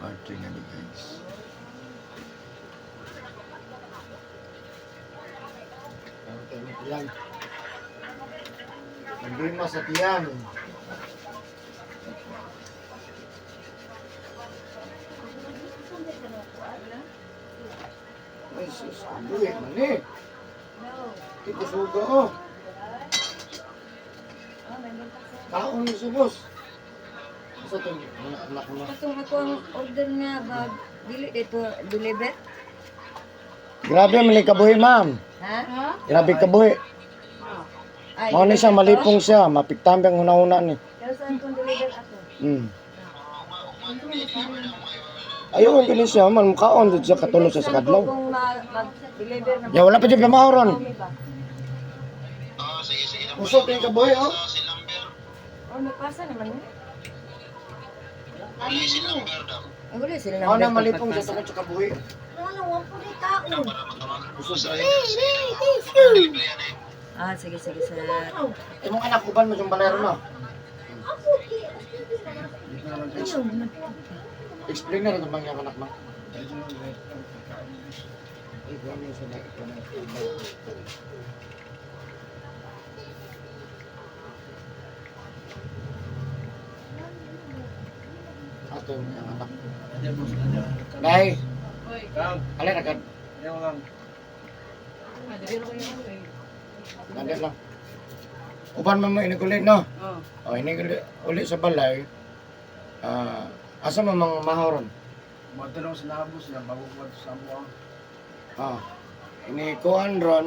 Party nga ni, guys. Ang tayo tiyan. Nagdima sa tiyan. Ay, sus, ang buhi man eh. Di ko suga, oh. Kaon ni subos. Asa to mga anak mo? Katong ako ang order nga bag dili dito deliver. Grabe man ni kabuhi, ma'am. Ha? Grabe kabuhi. Ay, Mao ni siya malipong siya, mapiktambi ang una-una ni. Pero saan kung deliver ako? Ayaw ang siya man mukaon dito siya katulog siya sa Saan ko kadlaw. kung mag-deliver na Ya wala pa jud pamaoron. ba? Usok kay kabuhi, oh. Oh, nagpasa naman eh. Ay, wala sila Mao na number malipong siya pagpasa. tungkol sa kabuhi. Ano, wala po ni taon. Usok sa Ah, sige, sige, sir. Imong anak uban mo yung balero no. Explain na rin ang mga anak mo. Ay, grabe yung sa Ato yung mga anak. Nay, alin agad. Nandyan lang. Uban man mo inigulit, no? O, inigulit uli sa balay. Ah, asa mo mga mahoron? Madalong sa labos yan, bago ko sa amo. Ah, inikuan ron,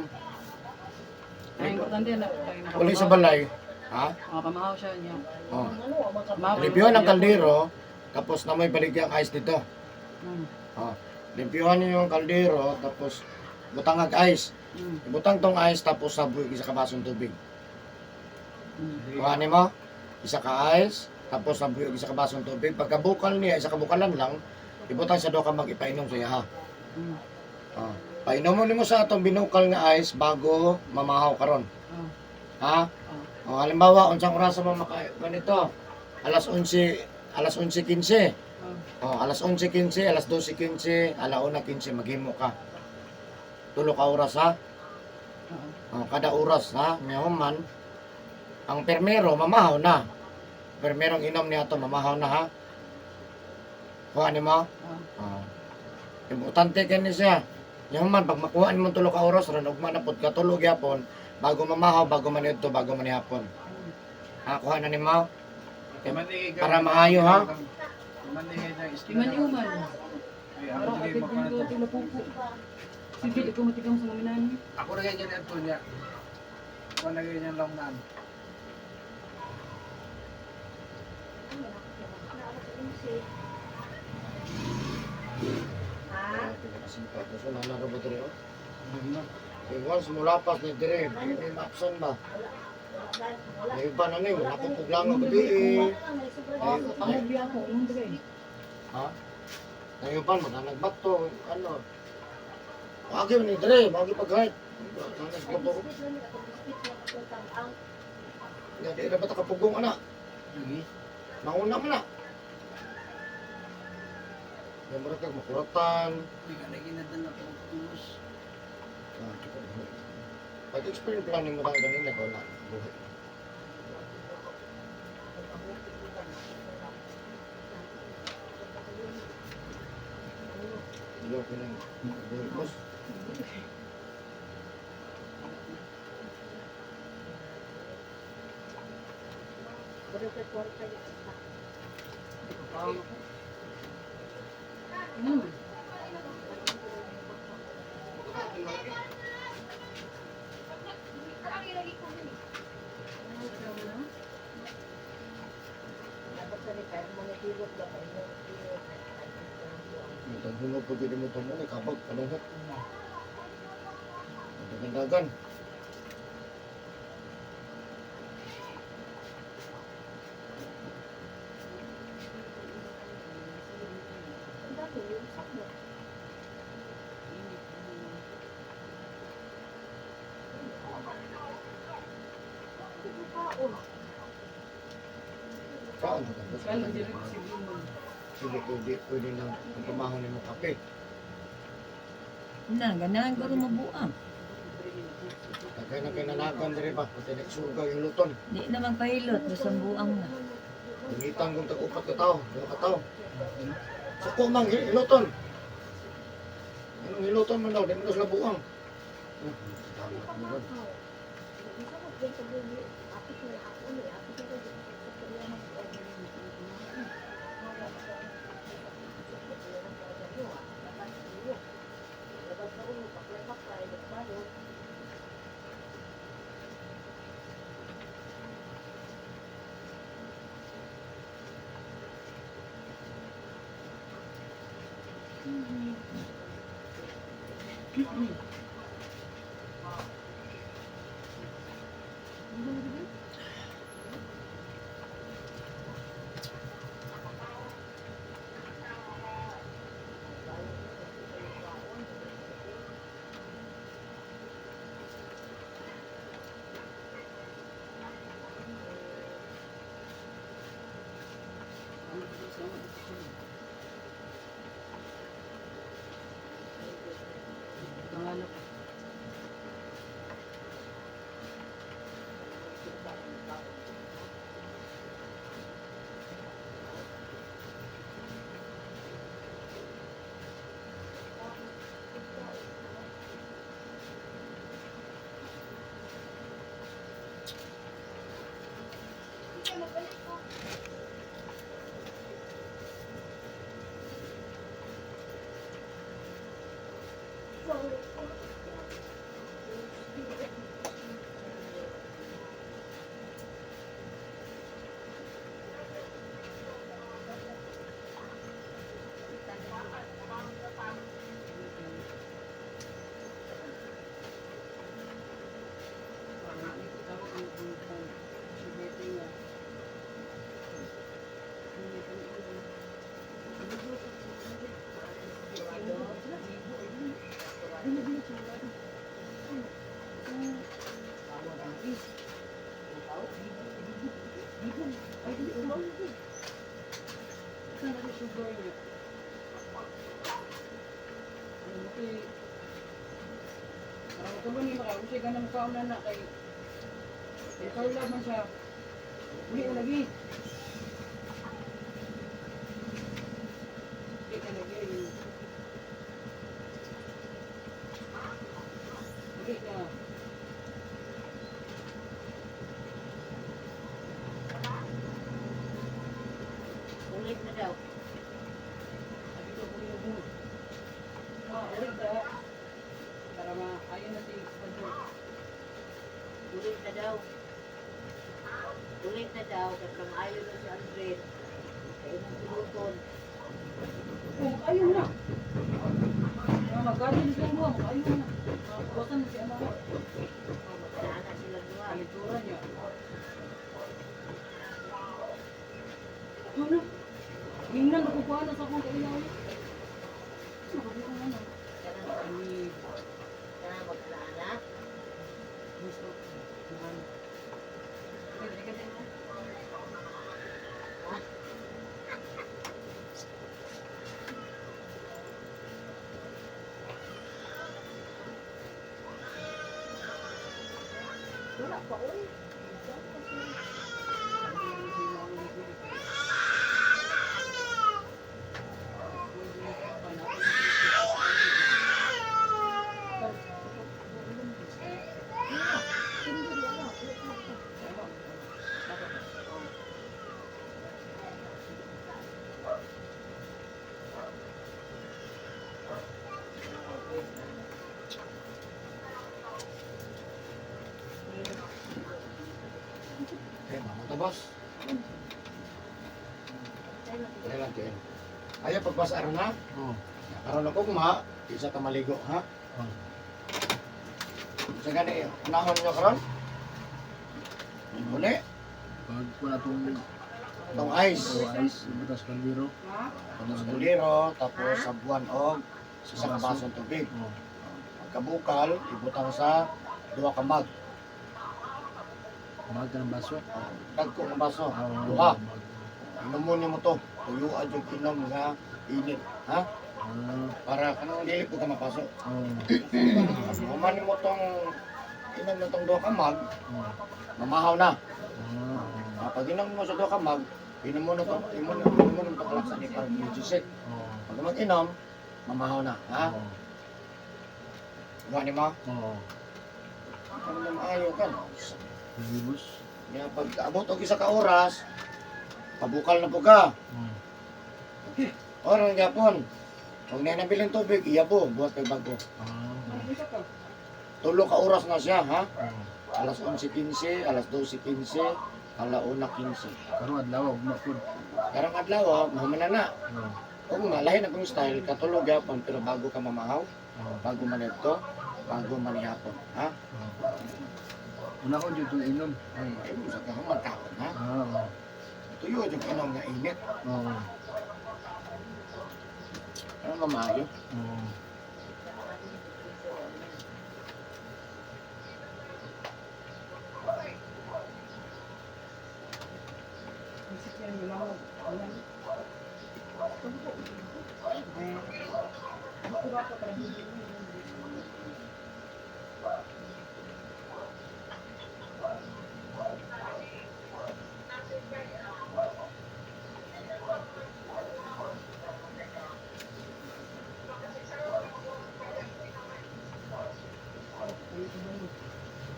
Ay, importante na. uli sa balay. Ha? Makapamahaw siya niya. Oh. Mahaw. Limpyuhan ang kaldero, tapos na may baligyang ice dito. Oh. Limpyuhan niyo yung kaldero, tapos butang ang ice. Ibutang tong ice, tapos saboy isa ka basong tubig. Kuha mo, isa ka ice, tapos saboy isa ka basong tubig. Pagkabukal niya, isa ka bukalan lang, ibutang sa doka mag-ipainom sa iya. Oh. Painom mo nimo sa atong binukal nga ice bago mamahaw karon. Ha? O, halimbawa, unsang oras mo maka ganito? Alas 11, alas 11:15. O, alas 11:15, alas 12:15, 1:15 maghimo ka. Tulo ka oras ha. O, kada oras ha, man ang permero mamahaw na. Permerong inom niya to mamahaw na ha. Kuha nimo? O. Importante kani siya. Yaman, pag makuha nimo tulo ka oras ron ugma na pud ka tulog yapon bago mamahaw, bago manidto, bago manihapon. Ha, kuha na nimo? Para maayo, ha? Iman iuman. Para kapit ko nito tila pupo. Sige, ikaw matigam sa maminani. Ako na ganyan ito niya. Ako na ganyan lang naan. So, nalaro ba dire, oh? Kay once mulapas ni dire, di maapsan ba? May iba na ni, wala pong puglango gabi eh. Pamubli ako. Anong bagay? Ha? Nayuban, maganagbat to, ano. Wagi ni dire, wagi pag-height. Nagbato. Ya, di na ba ta kapugong ana? Mauna man na. Yung mura kag makuratan. Hindi ka na ginadala ko tulos. Ah, pag-explain planning mo lang ganun, ikaw na. Buhay. Hindi ko na. Buhay, boss. Matagulog pag hindi mo tumo, kabag, kalungot. Dagan-dagan. Kaon, Kaya lang dili ko siguro. Dili pwede, pwede lang ang pamahon nimo kape. Na, ganahan ko rin mabuang. Kaya na kay nanagan diri ba, pati nagsuga yung luton. Di naman pahilot, basta buang na. Dungitan kong tag-upat ka tao, duha ka tao. Suko man hiluton. Anong hiluton man daw, di man daw sila buang. Tama, tama. Pangalap. Saan na sugar niya? Ano kay... Parang ito ni maka, siya ganang kaon na na kay... Kay Carla man siya. Uli na lagi. Uli na lagi. Uli na. Ulit na daw. Sabi ko, uli na bungo. Ah, uli na. Para maayon na si Padre. Ulit na daw. Ulit na daw. Kaya maayo na si Andres. Kaya mong puluton. Oh, ayaw na. Ah, magaling siya mo, ayaw na. Makakuwasan mo si ama mo. Sana sila duha. Kalitura niya. Ano na? Hingnan, nakukuha na sa akong kailangan. Nakakuha na. Ani, Kana mag-ana. gusto. Ano? Okay, dali ka din mo. Wala pa, uy. Okay, mama boss. Dali lang tiyan. Ayaw pagbasa aron ha. Oo. Karon ako kuma, isa ka maligo ha. Oo. Sa gani, unahon nyo karon? Uli, Pag wala tong tong ice. ice, butas kaldero. Ha? Tapos kuliro, tapos sabuan og isa ka basong tubig. Oo. Pagkabukal, ibutang sa duha ka mug. Mag ka ng baso. Dagko ng baso, Oo, duha. mag. Inumon nimo to. Tuyuan yung inom nga init, ha? Ah. Para kanang dili po ka mapasok. Oo. Human mo tong inom na tong duha ka mug, mamahaw na. Ah. Ah, pag inom mo sa duha ka mug, inom mo na to, inom mo na itong kalaksan ni para medyo. Oo. Pag mag-inom, mamahaw na, ha? Oo. Gawa ni mo? Oo. Ano na maayo ka, no? Libus. Nga pag abot og isa ka oras, pabukal na po ka. Oras gyapon. Pag nanabiling tubig, iya po, buhat kay bago. Ah. Tulo ka oras na siya, ha? Oo. Alas 11:15, alas 12:15, 1:15. Karon adlaw ugma pud. Karong adlaw, oh, mahuman na na. Oo. Kung malahin akong style, katulog gyapon, pero bago ka mamahaw, Oo. bago manedto, bago manihapon, ha? Oo. Una ko jud tong inom. Ay, mo sa kahuman kaon, ha? Ah, oo. Tuyo yung inom nga init. Oo. Ano mamayo? Oo. Isip yan, yung mga ulan. Eh, ako ba pa parang hindi mo yun.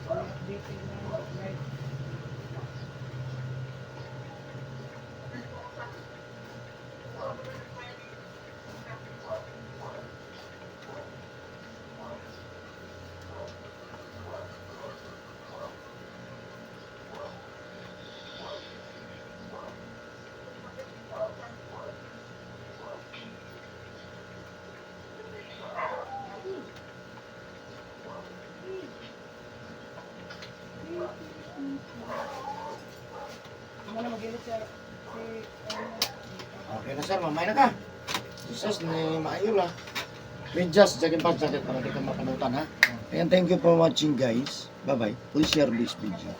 Update na live. Ano na mag-ilit siya si ano, Okay na sir, mamay na ka. Jesus, ni maayo la. Medyas, jacket pa, jacket para di ka makanutan, ha? And thank you for watching, guys. Bye-bye. Please share this video.